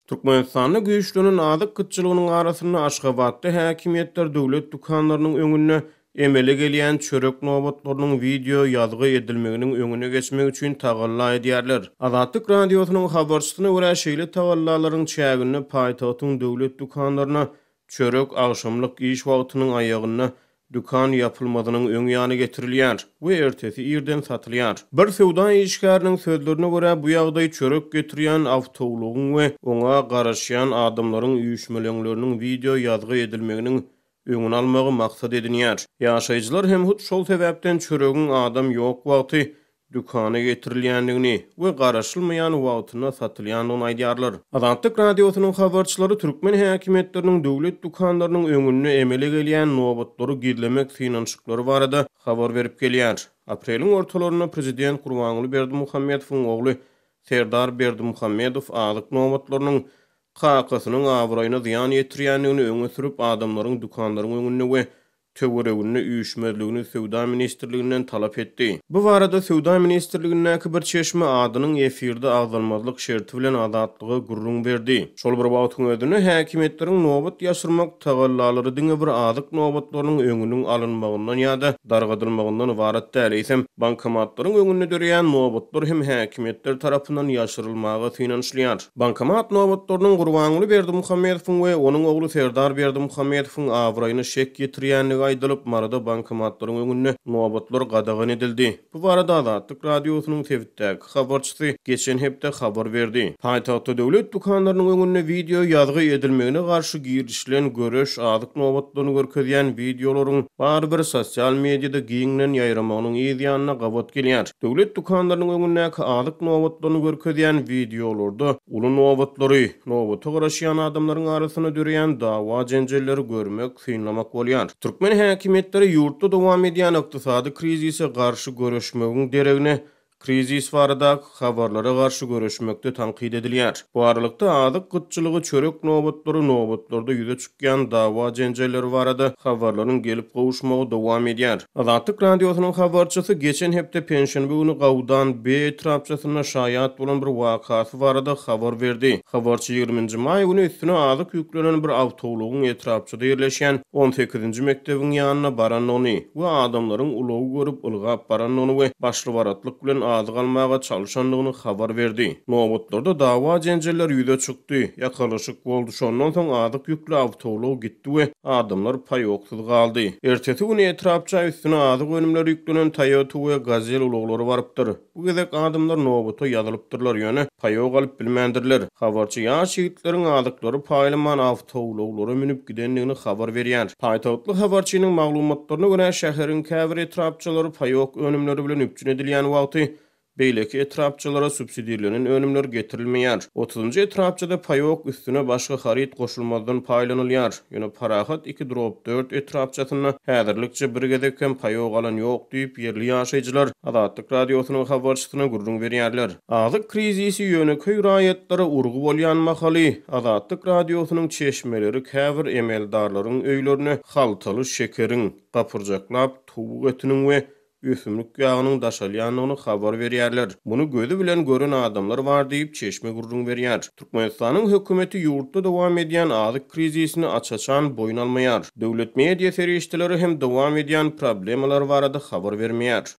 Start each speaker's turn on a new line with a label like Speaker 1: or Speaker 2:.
Speaker 1: Türkmenistanda güýçlenen azyk gytçylygynyň arasynda Aşgabatda häkimiýetler döwlet dükanlarynyň öňünde emele gelýän çörek nobatlarynyň wideo ýazgy edilmeginiň öňüne geçmek üçin tagalla edýärler. Azatlyk Radiosynyň habarçysyna görä, şeýle tagallalaryň çäginde paýtagtyň döwlet dükanlaryna Çörek agşamlyk iş wagtynyň aýagynda dükan ýapylmazynyň öň ýany getirilýär we ertesi irden satylýar. Bir söwda işgäriniň sözlerine görä, bu ýagdaý çörek getirýän awtoulagyň we oňa garaşýan adamlaryň üýşmeleňleriniň wideo ýazgy edilmeginiň öňüni almagy maksat edinýär. Ýaşaýjylar hem hut şol sebäpden çöregiň adam ýok wagty dükana getirilýändigini we garaşylmaýan wagtynda satylýandygyny aýdýarlar. Azatlyk Radiosynyň habarçylary türkmen häkimiýetleriniň döwlet dükanlarynyň öňünde emele gelýän nobatlary gizlemek synanyşyklary barada habar berip gelýär. Apreliň ortalarynda prezident Gurbanguly Berdimuhamedowyň ogly Serdar Berdimuhamedow azyk nobatlarynyň kakasynyň abraýyna zyýan ýetirýändigini öňe sürüp, adamlaryň dükanlaryň öňünde we töwereginde üýşmezligini Söwda ministrliginden talap etdi. Bu barada Söwda ministrligindäki bir çeşme adynyň efirde agzalmazlyk şerti bilen Azatlyga gürrüň berdi. Şol bir wagtyň özünde, häkimiýetleriň nobat ýaşyrmak tagallalary diňe bir azyk nobatlarynyň öňüniň alynmagyndan ýa-da dargadylmagyndan ybarat däl, eýsem, bankomatlaryň öňünde döreýän nobatlar hem häkimiýetler tarapyndan ýaşyrylmaga synanyşylýar. Bankomat nobatlarynyň Gurbanguly Berdimuhamedowyň we onuň ogly Serdar Berdimuhamedowyň abraýyna şek ýetirýändigi aýdylyp, Maryda bankomatlaryň öňünde nobatlar gadagan edildi. Bu barada Azatlyk Radiosynyň sebitdäki habarçysy geçen hepde habar berdi. Paýtagtda döwlet dükanlarynyň öňünde wideo ýazgy edilmegine garşy girişilen göreş azyk nobatlaryny görkezýän wideolaryň barybir sosial mediada giňden ýaýramagynyň yz ýanyna gabat gelýär. Döwlet dükanlarynyň öňündäki azyk nobatlaryny görkezýän wideolarda uly nobatlary, nobata garaşýan adamlaryň arasynda döreýän dawa-jenjelleri görmek, synlamak bolýar. Türkmen häkimiýetleri ýurtda dowam edýän ykdysady krizise garşy göreşmegiň deregine, krizis baradaky habarlara garşy göreşmekde tankyt edilýär. Bu aralykda, azyk gytçylygy, çörek nobatlary, nobatlarda ýüze çykýan dawa-jenjeller barada habarlaryň gelip gowuşmagy dowam edýär. Azatlyk Radiosynyň habarçysy geçen hepde penşenbe güni Gawdan B etrapçasynda şaýat bolan bir wakasy barada habar berdi. Habarçy ýigriminji maý güni üstüne azyk ýüklenen bir awtoulagyň etrapçada ýerleşýän on sekizinji mekdebiň ýanyna barandygyny we adamlaryň ulagy görüp ylgap barandygyny we başly-baratlyk bilen azyk almaga çalşandygyny habar berdi. Nobatlarda dawa-jenjeller ýüze çykdy, ýakalaşyk boldy, şondan soň azyk ýükli awtoulag gitdi we adamlar paýoksyz galdy. Ertesi güni etrapça üstüne azyk önümleri ýüklenen Toyota we Gazel ulaglary barypdyr. Bu gezek adamlar nobata ýazylypdyrlar, ýöne paýok alyp bilmändirler. Habarçy ýaş ýigitleriň azyklary paýlaman awtoulaglara münüp gidendigini habar berýär. Paýtagtly habarçynyň maglumatlaryna görä, şäheriň käbir etrapçalary paýok önümleri bilen üpjün edilýän wagty, beýleki etrapçalara subsidirlenen önümler getirilmeýär. Otuzynjy etrapçada paýok üstüne başga haryt goşulmazdan paýlanylýar. Ýöne Parahat iki drob dört etrapçasynda häzirlikçe bir gezek hem paýok alan ýok diýip, ýerli ýaşaýjylar Azatlyk Radiosynyň habarçysyna gürrüň berýärler. Azyk krizisi ýönekeý raýatlara urgy bolýan mahaly, Azatlyk Radiosynyň çeşmeleri käbir emeldarlaryň öýlerine haltaly şekeriň, gapyrjaklap towuk etiniň we ösümlik ýagynyň daşalýandygyny habar berýärler. Muny gözi bilen gören adamlar bar diýip, çeşme gürrüň berýär. Türkmenistanyň hökümeti ýurtda dowam edýän azyk krizisini aç-açan boýun almaýar. Döwlet media serişdeleri hem dowam edýän problemalar barada habar bermeýär.